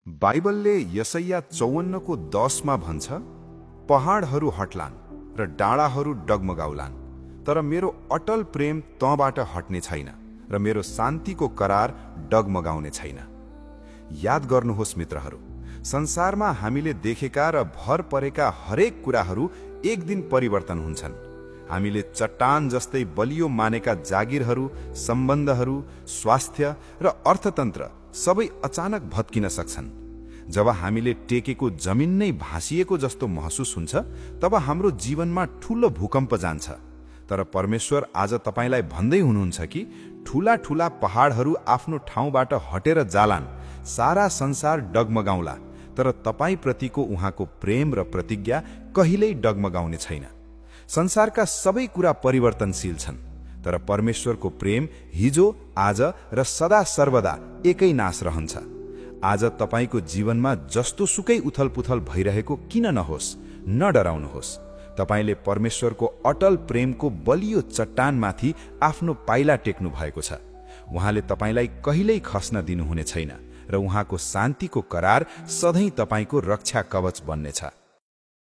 बाइबलले यसैया 54 को 10 मा भन्छ, पहाडहरू हट्लान् र डाँडाहरू डगमगाउलान्, तर मेरो अटल प्रेम तँबाट हट्ने छैन र मेरो शान्तिको करार डगमगाउने छैन। याद गर्नुहोस् मित्रहरू, संसारमा हामीले देखेका र भर परेका हरेक कुराहरू एक दिन परिवर्तन हुन्छन्। हामीले चट्टान जस्तै बलियो मानेका जागिरहरू, सम्बन्धहरू, स्वास्थ्य र अर्थतन्त्र सबै अचानक भत्किन सक्छन्। जब हामीले टेकेको जमिन नै भाँसिएको जस्तो महसुस हुन्छ, तब हाम्रो जीवनमा ठूलो भूकम्प जान्छ। तर परमेश्वर आज तपाईलाई भन्दै हुनुहुन्छ कि ठूला ठूला पहाडहरू आफ्नो ठाउँबाट हटेर जालान्, सारा संसार डगमगाउला, तर तपाईप्रतिको उहाँको प्रेम र प्रतिज्ञा कहिल्यै डगमगाउने छैन। संसारका सबै कुरा परिवर्तनशील छन्, तर परमेश्वरको प्रेम हिजो, आज र सदा सर्वदा एकै नाश रहन्छ। आज तपाईको जीवनमा जस्तो सुकै उथलपुथल भइरहेको किन नहोस्, न डराउनुहोस्। तपाईले परमेश्वरको अटल प्रेमको बलियो चट्टानमाथि आफ्नो पाइला टेक्नु भएको छ। उहाँले तपाईलाई कहिल्यै खस्न दिनुहुने छैन र उहाँको शान्तिको करार सधैँ तपाईको रक्षा कवच बन्नेछ।